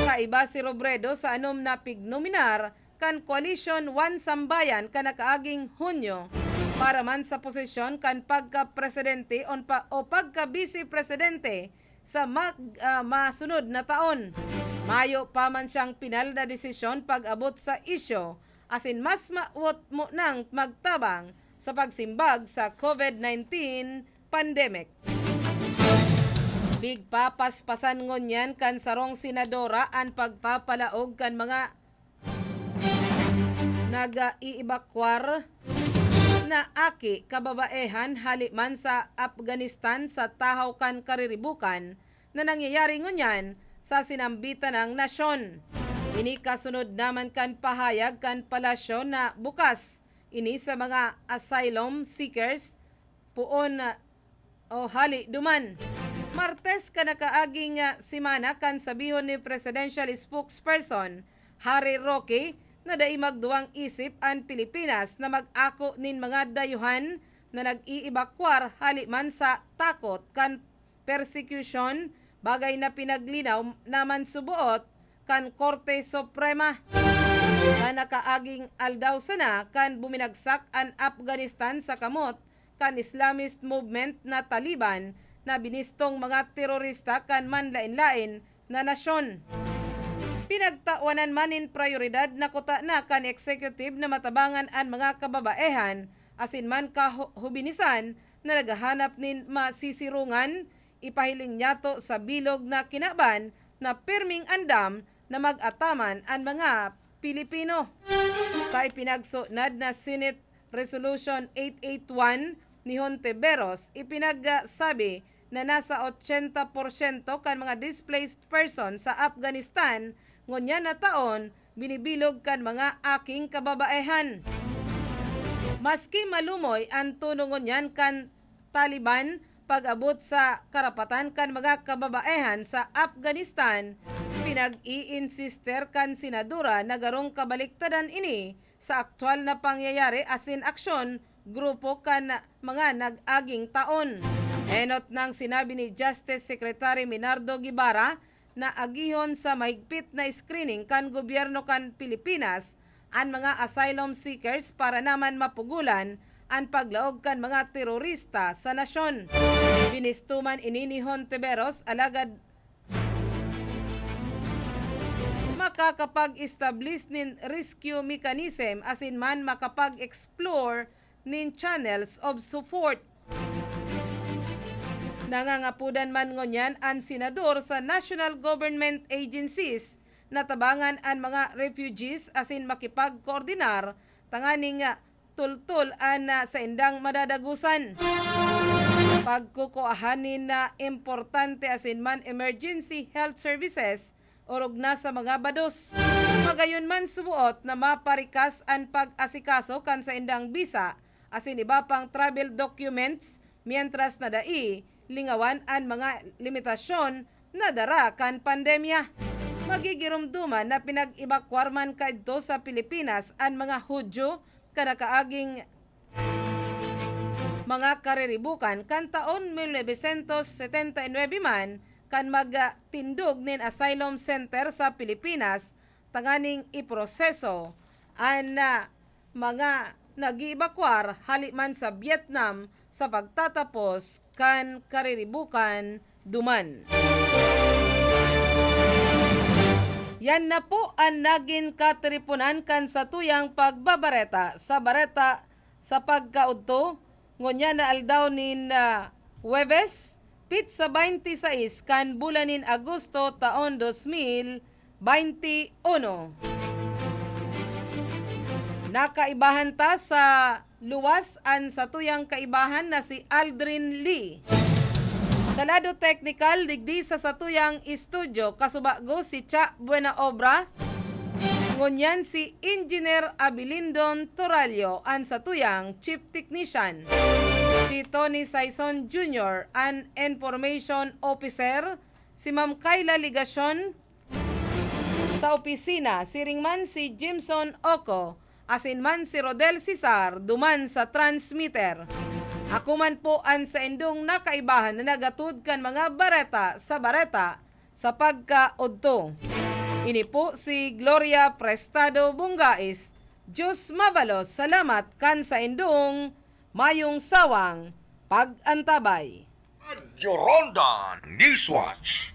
Kaiba si Robredo sa anom na pignominar kan Coalition One Sambayan kan nakaaging Hunyo para man sa posisyon kan pagkapresidente on pa, o pagka-vice presidente sa mag, ah, masunod na taon. Mayo pa man siyang pinal na desisyon pag-abot sa isyu, asin mas mawot mo nang magtabang sa pagsimbag sa COVID nineteen pandemic. Bigpapaspasan ngunyan kan sarong senadora an pagpapalaog kan mga nag-iibakwar na aki kababaehan hali man sa Afghanistan sa tahaw kan kariribukan na nangyayari ngunyan sa sinambitan ng nasyon. Ini kasunod naman kan pahayag kan palasyo na bukas ini sa mga asylum seekers poon o hali duman. Martes kan nakaaging, ah, semana kan sabihon ni Presidential Spokesperson Harry Roque na dai magduwang isip an Pilipinas na mag-ako nin mga dayuhan na nag-iibakwar hali man sa takot kan persecution, bagay na pinaglinaw naman suboot kan Korte Suprema. Sa nakaaging aldaw sana kan buminagsak an Afghanistan sa kamot kan Islamist movement na Taliban na binistong mga terorista kan manlaen-laen na nasyon. Pinagtawanan man nin prayoridad na kuta na kan executive na matabangan an mga kababaehan asin man kahubinisan na naghahanap nin masisirungan, ipahiling niyato sa bilog na kinaban na pirming andam na mag-ataman an mga Pilipino. Sa ipinagsunad na Senate Resolution eight eight one ni Hontiveros, ipinagsabi na nasa ochenta porsyento kan mga displaced person sa Afghanistan ngunyan na taon binibilog kan mga aking kababaehan. Maski malumoy an tono ngunyan kan Taliban pag-abot sa karapatan kan mga kababaehan sa Afghanistan, pinag-iinsister kan senadora na garong kabaliktadan ini sa aktuwal na pangyayari asin aksyon grupo kan mga nag-aging taon. Enot nang sinabi ni Justice Secretary Minardo Guevara na agihon sa mahigpit na screening kan gobyerno kan Pilipinas an mga asylum seekers para naman mapugulan an paglaog kan mga terorista sa nasyon. Binisto man ini ni Hontiveros, alagad makakapag-establish nin rescue mechanism asin man makapag-explore nin channels of support. Nangangapodan man ngunyan an senador sa national government agencies na tabangan an mga refugees asin makipagkoordinar tanganing, ah, tultol an, ah, saindang madadagosan. Pagkukuahan nin, ah, importante asin man emergency health services orog na sa mga bados. Magayon man suboot na maparikas an pag-asikaso kan saindang bisa asin iba pang travel documents, mientras na dai lingawan an mga limitasyon na dara kan pandemya. Magigiromdoman na pinag-ebakwar man kaidto sa Pilipinas an mga Hudyo kan nakaaging mga kariribukan kan taon mil novecientos setenta y nuebe man kan magtindog nin asylum center sa Pilipinas tanganing iproseso an, ah, mga nag-iibakwar hali man sa Vietnam sa pagtatapos kan kariribukan duman. Yan na po an nagin katiriponan kan satuyang pagbabareta sa bareta sa pagkaudto, ngunyan na aldaw nin, ah, Huwebes, petsa baynte sais kan bulan nin Agosto, taon dos mil baynte uno. Nakaibahan ta sa luwas an satuyang kaibahan na si Aldrin Lee. Sa lado teknikal, digdi sa satuyang estudyo, kasubago si Cha Buenaobra, ngunyan si Engineer Abilindon Torallo an satuyang chief technician. Si Tony Sison Junior an Information Officer, si Ma'am Kayla Legacion sa opisina, siring man si Jimson Oco, asin man si Rodel Cesar duman sa transmitter. Ako man po an saindong nakaibahan na nagatod kan mga bareta sa bareta sa pagkaodto. Ini po si Gloria Prestado Bungais. Diyos mabalos, salamat kan saindong mayong sawang pag-antabay. Radyo Ronda Newswatch.